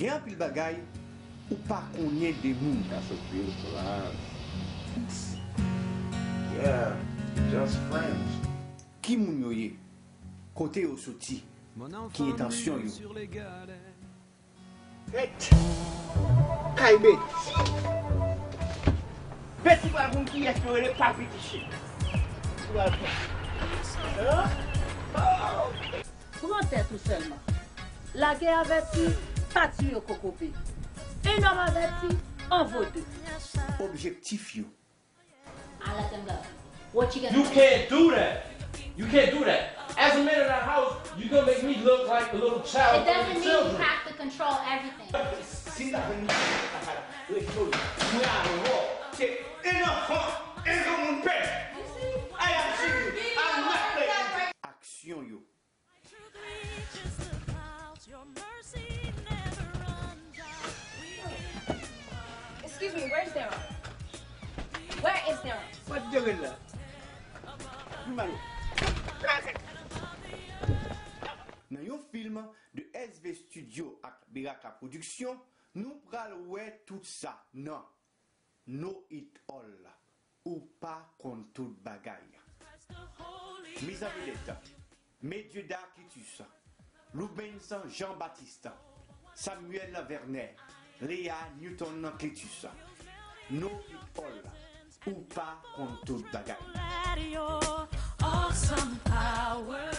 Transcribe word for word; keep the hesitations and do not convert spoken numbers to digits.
Gen anpil bagay ou pa konnen de moun. That's a beautiful eyes. Yeah, just friends. Ki moun yo ye? Kote yo soti? Ki entansyon yo? Mèt! Kay Beti! Beti pral konn kiyès yo rele Papi Kichik. Li pral konn. Pran tèt ou sèlman. Lagè avèti, pa tiye kokobe. Un homme averti en vaut deux. Objektif yo. I let them go. What you gonna You do? Can't do that. You can't do that. As a man in that house, you gonna make me look like a little child. It doesn't mean you Children. Have to control everything. Si m ta jwenn misye nan kaka la, ret jodi. Mwen avè w. Se un enfant, un granmoun pèdi. I am serious. I'm not playing. Aksyon yo. Excuse me, where's Daryl? Where is Daryl? What you doing there? You man. Nan yon fim de S V Studio ak Beraka Production, nou pral wè tout sa nan Know It All. Ou pa konn tout bagay. Mizanvedèt: Medjeda Cletus, Loubens Jean Baptiste, Samuel Vernet, Lea Newton Cletus. Know It All. Ou pa konn tout bagay. Awesome power.